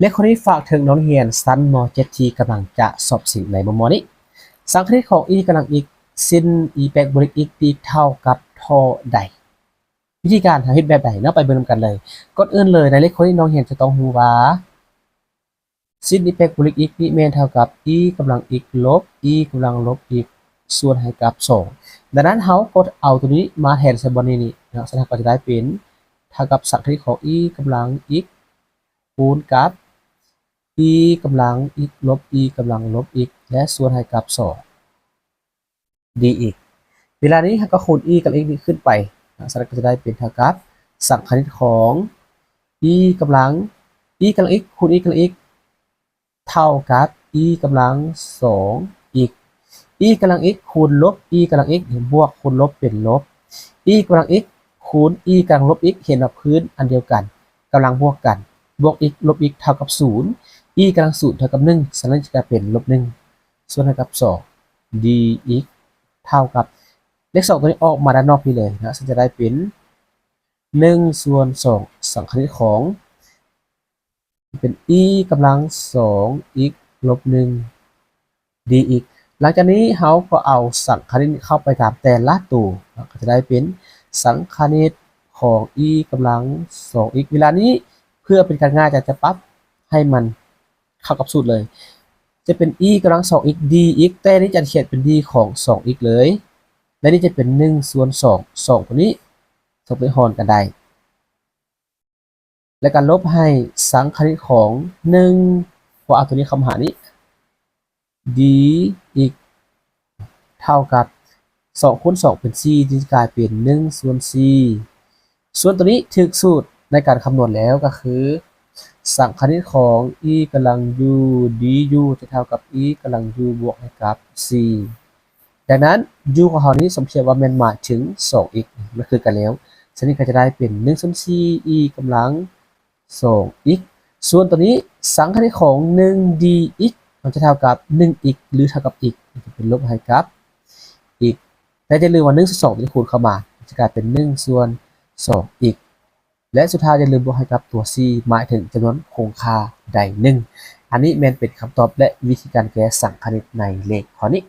ເລກຂໍ້ນີ້ຝາກເຖິງນ້ອງຮຽນຊັ້ນ ມໍເຈັດ ທີ່ກຳລັງຈະສອບເສັງໃນມໍ່ໆນີ້. ສັງຄະນິດຂອງ e ກຳລັງ x ສິ້ນ e ແປກບວກ x ເທົ່າກັບເທົ່າໃດ? ວິທີການເຮົາເຮັດແບບໃດເນາະ? ໄປເບິ່ງນຳກັນເລີຍ. ກ່ອນອື່ນເລີຍ ໃນເລກຂໍ້ນີ້ນ້ອງຮຽນຈະຕ້ອງຮູ້ວ່າ ສິ້ນ e ແປກບວກ x ນີ້ແມ່ນເທົ່າກັບ e ກຳລັງ x ລົບ e ກຳລັງລົບ x ສ່ວນໃຫ້ກັບສອງ. ດັ່ງນັ້ນເຮົາກໍເອົາຕົວນີ້ມາແທນໃສ່ບ່ອນນີ້ນີ້ເນາະ, ສະນັ້ນກໍຈະໄດ້ເປັນເທົ່າກັບສັງຄະນິດຂອງ e ກຳລັງ x ຄູນກັບ e ກຳລັງ x ລົບ e ກຳລັງລົບ x ແລະ ສ່ວນໃຫ້ກັບສອງ dx. ເວລານີ້ເຮົາກໍຄູນ e ກັບ x ນີ້ຂຶ້ນໄປເນາະ, ສະນັ້ນກໍຈະໄດ້ເປັນເທົ່າກັບສັງຄະນິດຂອງ e ກຳລັງ e ກຳລັງ x ຄູນ e ກຳລັງ x ເທົ່າກັບ e ກຳລັງສອງ x, e ກຳລັງ x ຄູນລົບ e ກຳລັງ x ບວກຄູນລົບເປັນລົບ, e ກຳລັງ x ຄູນ e ກຳລັງລົບ x ເຫັນວ່າພື້ນອັນດຽວກັນ ກຳລັງບວກກັນ ບວກ x ລົບ x ເທົ່າກັບສູນ, e ກຳລັງສູນເທົ່າກັບໜຶ່ງ, ສະນັ້ນຈະກາຍເປັນລົບໜຶ່ງ ສ່ວນໃຫ້ກັບສອງ dx ເທົ່າກັບ ເລກສອງຕົວນີ້ອອກມາດ້ານນອກພີ້ເລີຍເນາະ, ສະນັ້ນຈະໄດ້ເປັນໜຶ່ງສ່ວນສອງ ສັງຄະນິດຂອງ ເປັນ e ກຳລັງສອງ x ລົບໜຶ່ງ dx. ຫຼັງຈາກນີ້ເຮົາກໍເອົາສັງຄະນິດເຂົ້າໄປຕາມແຕ່ລະໂຕເນາະ, ກໍຈະໄດ້ເປັນສັງຄະນິດຂອງ e ກຳລັງສອງ x. ເວລານີ້ເພື່ອເປັນການງ່າຍ ຈະ ຈະປັບໃຫ້ມັນເຂົ້າກັບສູດເລີຍ, ຈະເປັນ e ກຳລັງສອງ x dx, ແຕ່ນີ້ຈະຂຽນເປັນ d ຂອງສອງ x ເລີຍ ແລະ ນີ້ຈະເປັນໜຶ່ງສ່ວນສອງ ສອງຕົວນີ້ ສອງຕົວນີ້ຫອນກັນໄດ້ ແລ້ວກໍລົບໃຫ້ສັງຄະນິດຂອງໜຶ່ງ ເພາະເອົາຕົວນີ້ເຂົ້າມາຫານີ້ dx ເທົ່າກັບສອງຄູນສອງເປັນສີ່ ຈຶ່ງຈະກາຍເປັນໜຶ່ງສ່ວນສີ່. ສ່ວນຕົວນີ້ຖືກສູດໃນການຄຳນວນແລ້ວກໍຄື ສັງຄະນິດຂອງ e ກຳລັງ u du ຈະເທົ່າກັບ e ກຳລັງ u ບວກໃຫ້ກັບສີ່. ດັ່ງນັ້ນ u ຂອງເຮົານີ້ສົມຄວນວ່າແມ່ນໝາຍເຖິງສອງ x ມັນຄືກັນແລ້ວ, ສະນັ້ນກໍຈະໄດ້ເປັນໜຶ່ງສ່ວນສີ່ e ກຳລັງສອງ x. ສ່ວນຕົວນີ້ ສັງຄະນິດຂອງໜຶ່ງ dx ມັນຈະເທົ່າກັບໜຶ່ງ x ຫຼື ເທົ່າກັບ x ຈະເປັນລົບໃຫ້ກັບ x ແລະ ຢ່າລືມວ່າໜຶ່ງສ່ວນສອງຕົວນີ້ຄູນເຂົ້າມາ ຈະກາຍເປັນໜຶ່ງສ່ວນສອງ x ແລະ ສຸດທ້າຍຢ່າລືມບວກໃຫ້ກັບຕົວສີ່ ໝາຍເຖິງຈຳນວນຄົງຄ່າໃດໜຶ່ງ. ອັນນີ້ແມ່ນເປັນຄຳຕອບ ແລະ ວິທີການແກ້ສັງຄະນິດໃນເລກຂໍ້ນີ້.